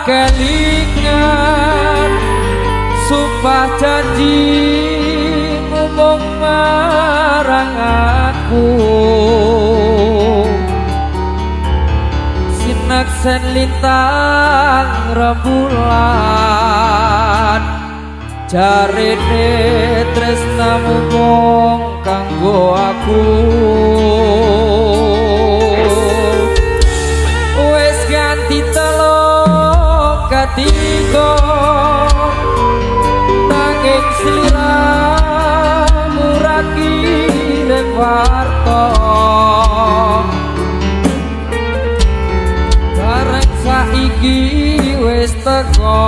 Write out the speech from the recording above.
Kelingan sumpah janji mung marang aku, sinaksen lintang rembulan, jarene tresnamu mung kanggo aku. Wis ganti telung katiga, nanging sliramu ra kirim warta. Bareng saiki wis teko.